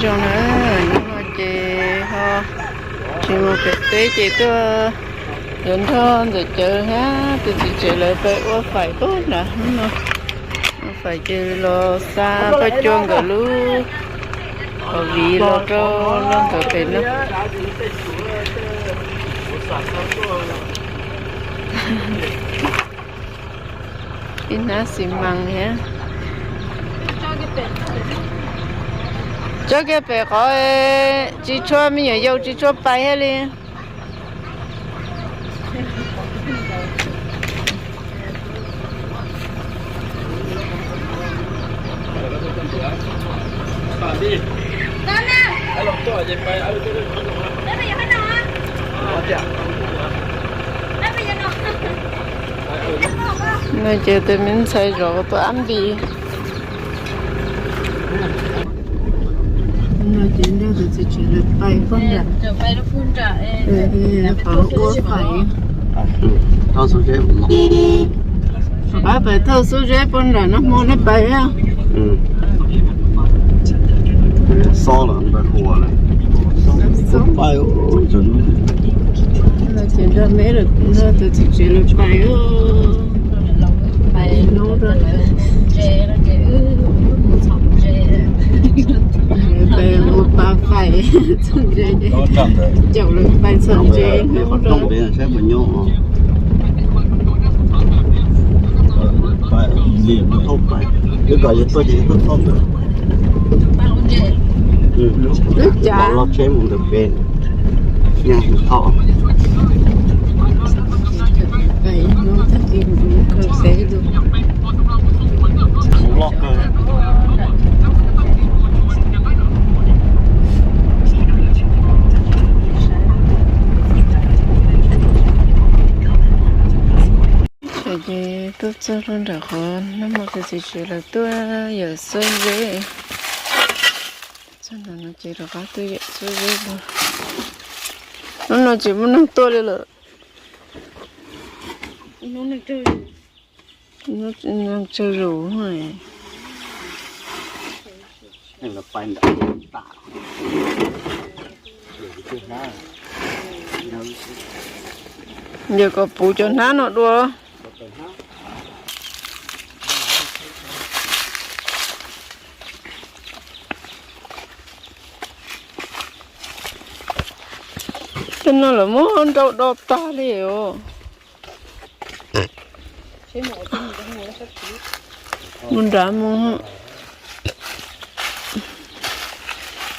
Zoo na, hnub no ces ho tsis mus pem teb ces tuaj yuav nrog ntxawm Cawv thiab tus txiv tsev lawv pais ua fais pem nram no. Ua fais ces los xa Paj Cua nkawd lub qhov viv los rau lawv nkawd pem no. Ib hnab xi mas thiab. Tso kiag pem qhov tsis tshua me nyuam yaus tsis tshua pais thiaj li. No ces tus me ntxhais zov tus ab npis. No ces nrog tus txiv tsev lawv pais pem nram, qhov ua fais. Pab pais thauj xub zeb pem nram no hmo nej pais a. No ces nrog me, nrog tus txiv tsev lawv pais, pais hnub rau. Pais ua pa fais txog ntse, caum lawv pais txog ntse hnub rau. Twb cas los tsheb mus ntawm pem, nyaj mus thauj. Ces tuaj txog rau nram qhov nag hmo tus txiv tsev lawv tuaj yawm xub zeb. Txog ntawm no ces rov qab tuaj yawm xub zeb no. Hnub no tsis muaj neeg tuaj li lawm. Neeg tsawg zus. Yog kom puv cov hnab no dua. Tej no lawv muab nrau do tag li os. Mus nrad mus.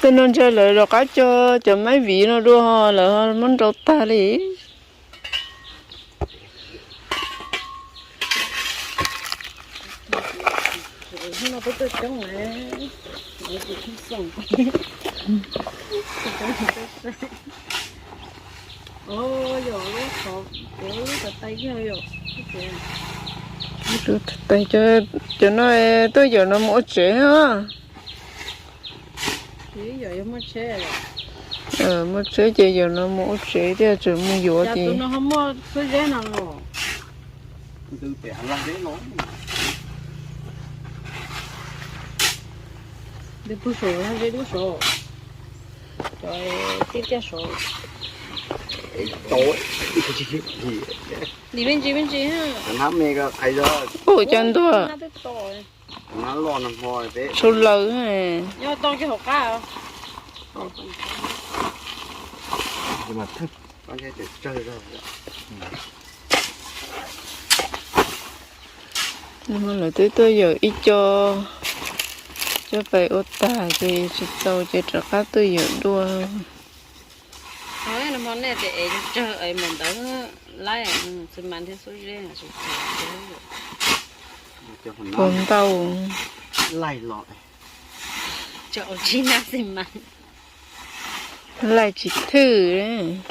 Tej no ntshe lawv rov qab cog cov maib viv no dua ho lawv muab nrau tag li. Cov no tuaj yawm no mus ua tsev. Muaj tsheb ces yawm no mus ua tsev thiaj tseem mus yuav ces. Ua cas ntuag. Tshau laws. Lawv twb tuaj yawm ib co, coj pais ua tag ces tsis tau ces rov qab tuaj yawm dua. Nej tias es tsawg es mus ntawd laib xi mas thiab xub zeb. Puas ntau. Laij los, tsis ua tsis nab xi mas, laij tsis thwj.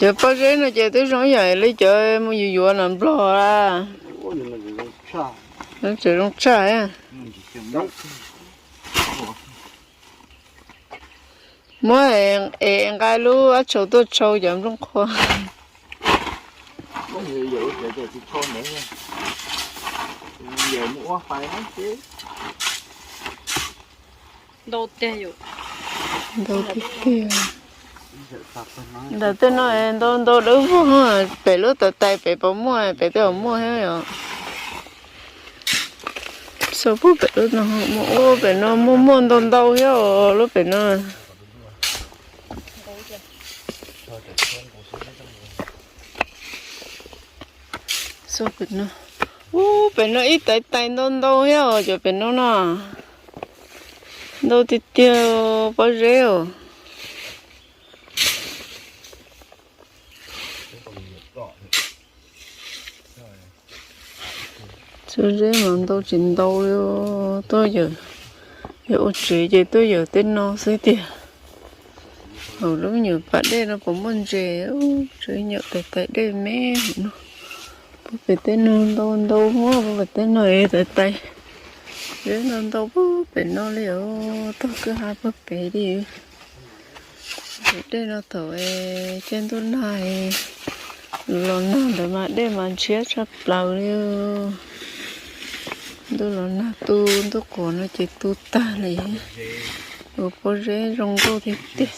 Cov pob zeb no ces twb zoo ib yam li cov mus yuav yuav nram Nplog a. Tseem zoo tshaj. Muab es nqa lub ab tshau tuaj tshau cov nplooj qhuav. Ntau tiag tiag. Ntawm tej no ntau ntau dawb vog, pem lub tav tais pem puas muaj, pem tej uas muaj thiab yom. Xauj pem lub no muaj, ua pem no muaj muaj ntau ntau thiab os, lub pem no. Xauj pem no, ub, pem no ib tais tais ntau ntau thiab os, cov pem no no. Ntau tiag tiag, pob zeb os. Txhua zeb mas ntau tsis ntau li, tuaj yawm, yog ua tsev ces tuaj yawm tej no xwb tiag. Hauv lub nyuam pas dej no puas muaj ntses, tsev nyuam tais tais dej me no. Puag pem tej no ntau ntau, puag pem tej no tais tais. Zeb ntau ntau puag pem no li os, tog kwj ha puag pem li. Dej no thaum caij ntuj nag los nag ntawd mas dej mas ntshiab tshaj plaws li. Ntuj los nag tu, ntuj quas no ces tu tag li. Ua pob zeb zoo nkauj tiag tiag.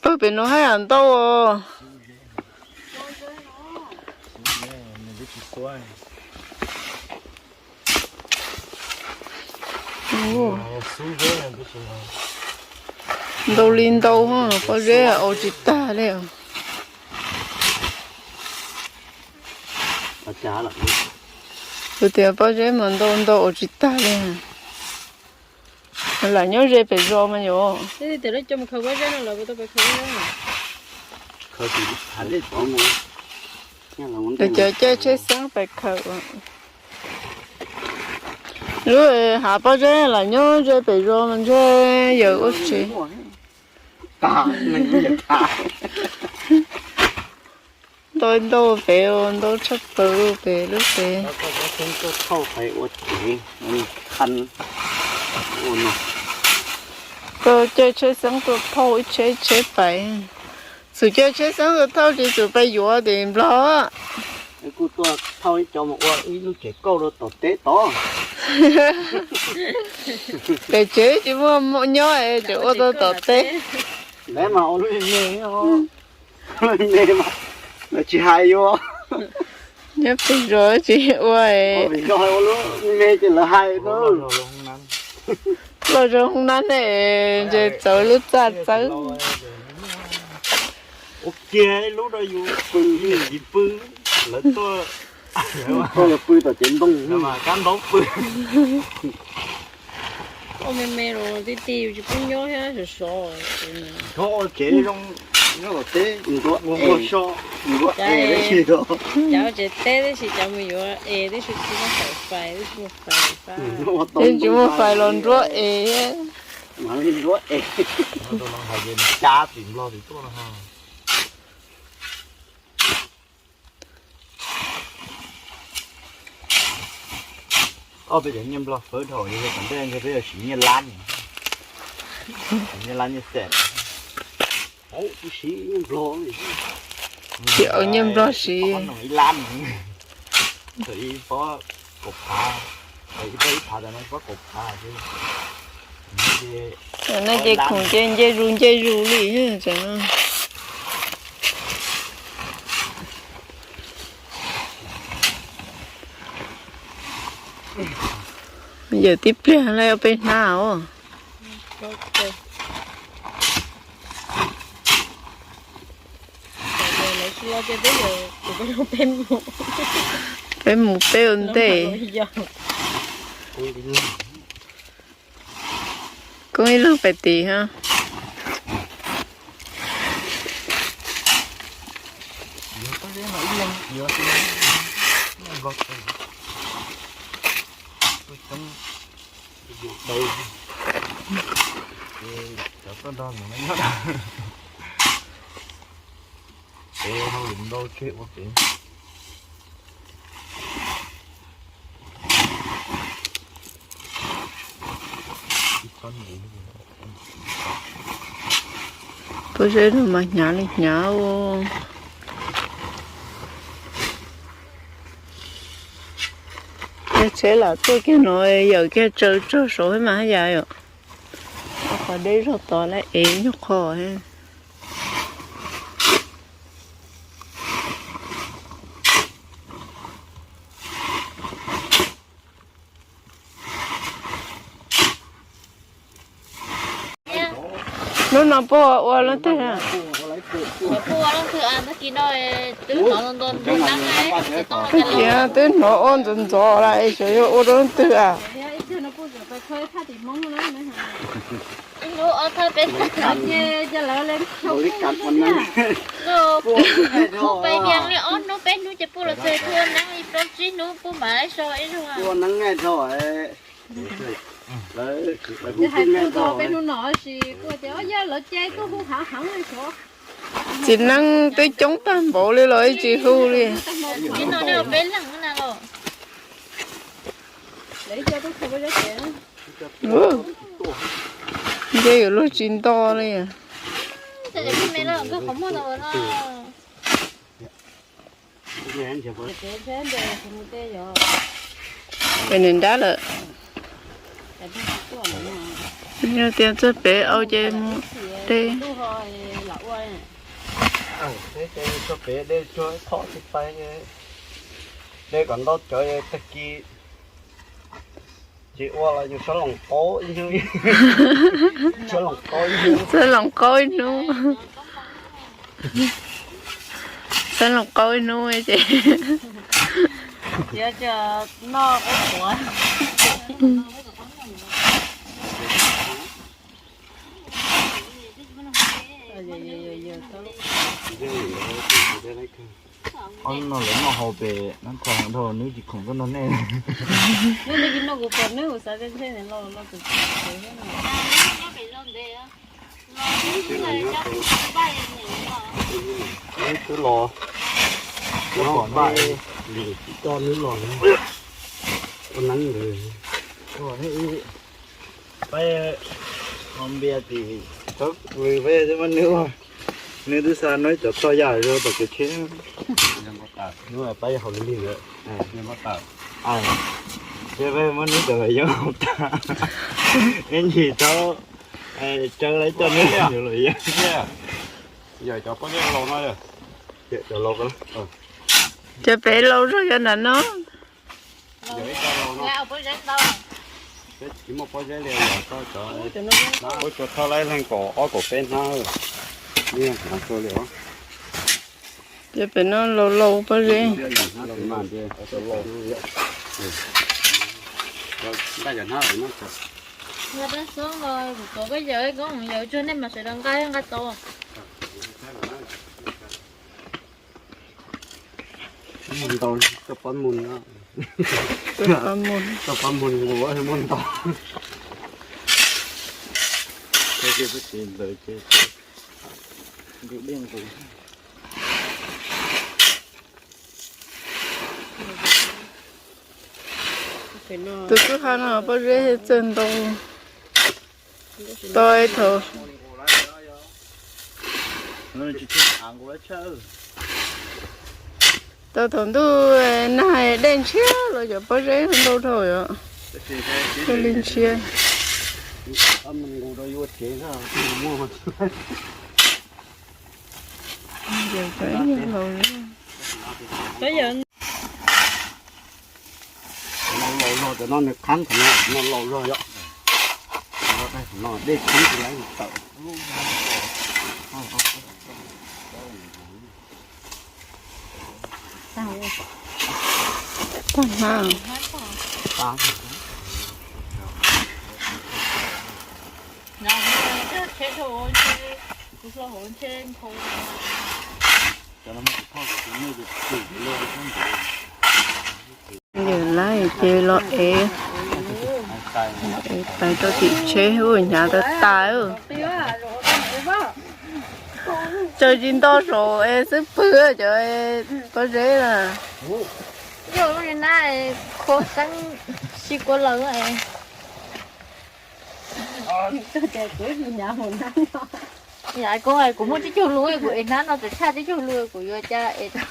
Pawg pem no haj yam ntau os. Ntau li ntau, pob zeb aus tsis tag li. Kuv tias pob zeb mas ntau ntau aus tsis tag li. Lam nyob ze pem zos mas yom. Cov caij tsheb xeeb pais khaws. Lub hav pob zeb lam nyob ze pem zos mas ntshe yawm ua tsev. Ntau ntau pem, ntau tshaj plaws pem lub pem. Koj caij tsheb xeeb tuaj thauj ib tsheb ib tsheb pais. Txawm caij tsheb xeeb tuaj thauj tsis txawm pais yuav tim Nplog. Kuj tuaj thauj ib co mus ua ib lub tsev kauj rau tom teb tod. Pem tsev tsis muaj nyob es tseem ua tau tom teb. Lawv mas ua lub me, lub me mas lawv tsis hais yuav. Nyob pem zos tsis ua, ua lub me ces lawv hais no. Loj zoo hoob nab ne, ntshe txawv lub txaj txawb. Ua kiag ib lub rau yus pw, yus tsis pw, lawv tuaj, tuaj pw tom tsev ntoo, kab ntaub pw. Ua me me los tib tib yus tsis pub nyob thiab sov sov. Tsev zoo nyob tom teb, nruab ua so, nruab es, cov tsev teb tib si cov mus yuav es tib si tsis muaj fais, tib si muaj fais, tsis muaj fais los nruab es. Mas li nruab es. Cab tim Nplog tim tuaj no. Ob peb cov nyiaj Nplog fawb dhau, yog tom ntej ntshe peb yuav siv nyiaj lab, siv nyiaj lab nyiaj xees. Siv nyiaj Nplog, siv nyiaj Nplog siv ib lab, ib pob kaum phav, ib pob ib phav tas no ib pob kaum phav xwb. No ces khoom ces nce zus nce zus li. Yawm tib pliag lawm peb hnab os. Peb mus peb ua ntej. Koob ib leeg pais tim ha. Peb hauj lwm ntau tseg ua pem. Ib Pob zeb no mas hnyav li hnyav ua. Tsheb lam tuaj kiag no yawm kiag tsaws tsaws saud mas haj yam yom. Qhov deb zog tod lawm es nyuag qho. Hnub no puas ua leej twg? Tag kis twb hnov ua ntxov ntxov lawm es xyov yuav ua rau leej twg a. Hnub peb hnub ces puj los txog, hnub neeb li plaub tsib hnub puj mam li so ib zaug. Txiv neeb twb coob tag npaum li los ib tsis hu li. Ntshe yuav luag tsis nto li. Pem nws nrab lawm. Yog tias txog pem au ces mus de. Pem de tso, pem de tso, thom tsis pais, de kom ntau cov tag kis tsis ua los yus sab loos qaub ib hnub. Sab loos qaub ib hnub. Sab loos qaub ib hnub ces. Ob hnub no lawv noj hau pem nab thas dhau nws tsis khoom tuaj nrog nej. Twb los, twb pom npaj li, tsis coj nws los, ua neeb ntawd. Peb ho npias tim txhab kws peb muab nws ua, nws twb xa nws cov txoj yam zoo tom kev tsheb. Nws pab yog hauv li ntawd, ces peb muab nws cov los yeeb hauv tas, ib ntsis tau tsawb lawv coj nws los yeeb. Yog cov pob zeb laus no, cov pem laus zog yog nram no. Tsis muaj pob zeb li, yog cov, ua tsuas thawj laib leeg kaum ob kaum peb hnab li os. Ces pem no laus laus pob zeb. Nqa cov hnab no, kuv tuav koj yawm, koj mus yawm tsuag nej mas sawv daws nqa nqa tau. Muaj ntau, koj pab mus, koj pab mus, muaj ntau. Tus kwj ha no pob zeb txawj ntau. Tau thaum, tau thaum ntuj nag dej ntshiab los cov pob zeb ntau dhau yom. Li ntshiab. No laus zog, cov no nws qhab, no laus zog yom. No dej qhab tsis laib tawm. Tag na. Yawm laib ces los ev, ev pais rau tim tsheb ua hnyav tas tas. Tsaws tsis nto saum es xwb pwg cov pob zeb na. Yog lub na, khuav qeeb sib kuav lawm. Koj tias kuv ib hnab mus hnab no. Yam koob, kuv muaj tsib caug lub, kuv ev hnab no txawm tshaj tsib caug lub, kuv yuav cas ev tau.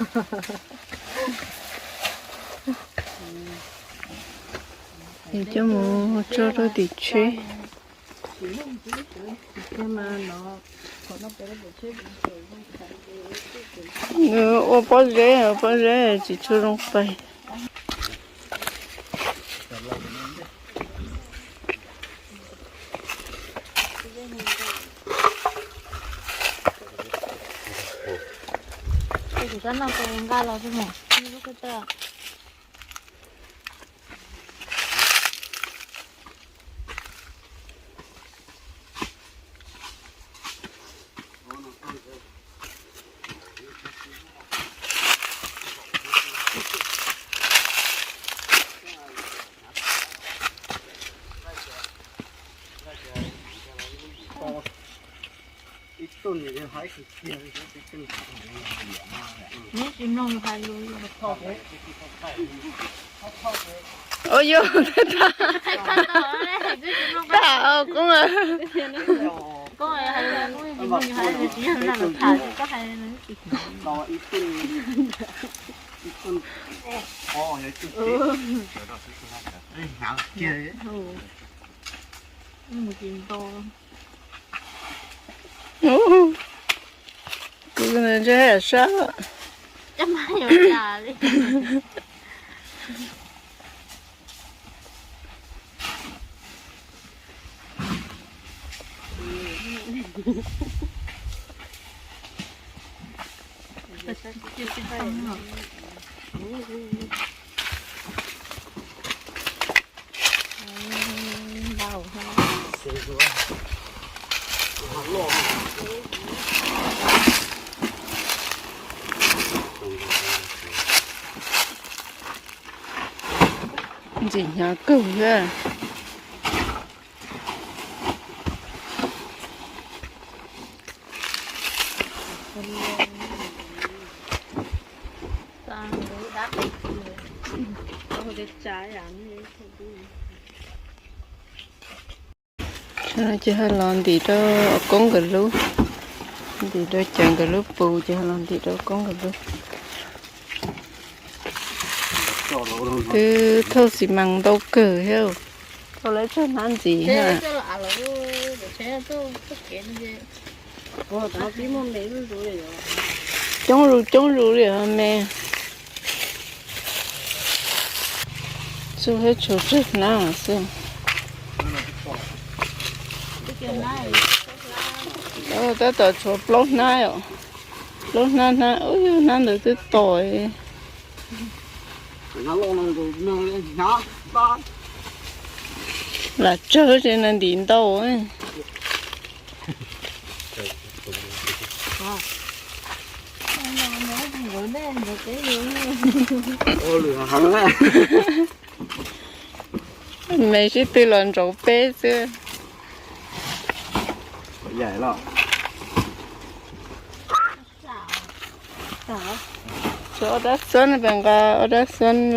Coj mus tso rau tim tsheb. Nws ua pob zeb, pob zeb tsis tshua zoo pais. Kuv tab no kuv nqa los xwb mas. Neb tsis mloog hais lus. Ua yog, tag, tag, koob, Kuv ntshe sab. Ntxim hnyav kawg thiab. Ces ho los ntim rau Koob nkawd lub, ntim rau Cawv nkawd lub pus ces ho los ntim rau Koob nkawd lub. Twb thauj xi mas ntau kawg thiab, thauj lawv tsag hnab ntxiv thiab. Coob zus coob zus li ho me. Txuj thiab tshuav tsawg hnab xwb. Tab tom tshuav plaub hnab os. Plaub hnab, hnab, ub, hnab ntawd twb tom. Lam tsawg ces nws ntim ntau. Me sib tw los ntsauv peb xwb. Tshuav ob rab xob, peb nqa ob rab xob los.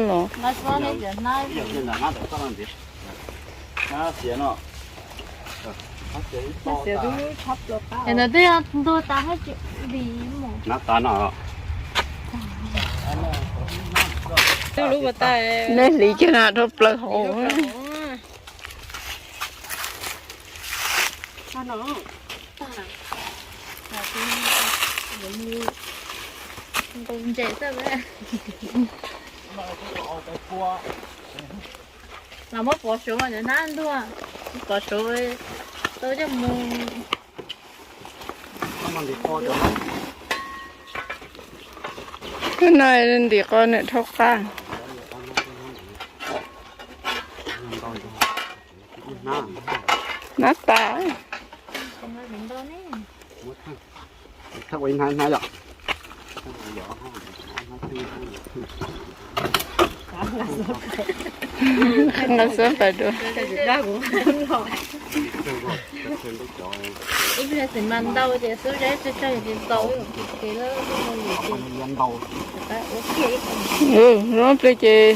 Nej hliv kiag na rau plaws hauv. Los muab pov suav mas hnab ntuag, pov suav tau coj mus. Hnub no ntim qos nws dhau qab. Hnab tas. Nqa xub pais dua. Ib pliag xim mas ntau ces xub zeb tsawg tsawg ces tau ib pliag ces. Ib pliag ces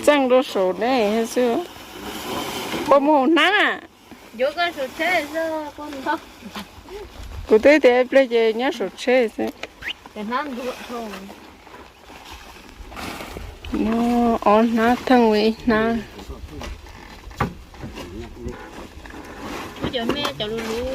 txeej rau saum ne xwb. Puas mus hnab na? Yuav koj saum tsheb xwb, koj nto. Kuv twb tias ib pliag ces nyob saum tsheb xwb. Ces hnab ntuag dhau. Muab ob hnab theej ua ib hnab. Muab cov me cov luv luv.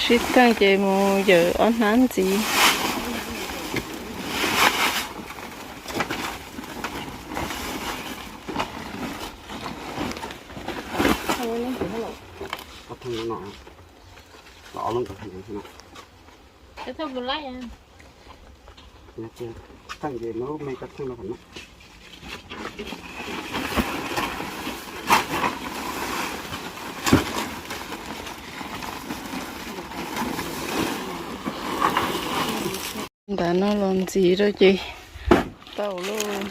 Sib theej ces mus yawm ob hnab ntxiv. Ntawm no los ntxiv rau ces tau lauj.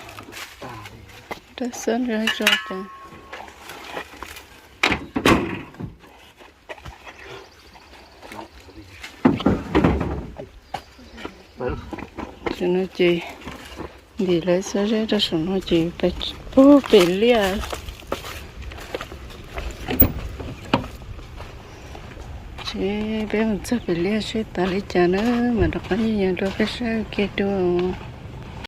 Rau xab rau tso cas. Tam no ces ntim lawv xuab zeb rau saum no ces puag pem liaj. Ces peb mus txog pem liaj seb tas li cas na, mam rov qab ncig nyob rau peb saib ua ke dua.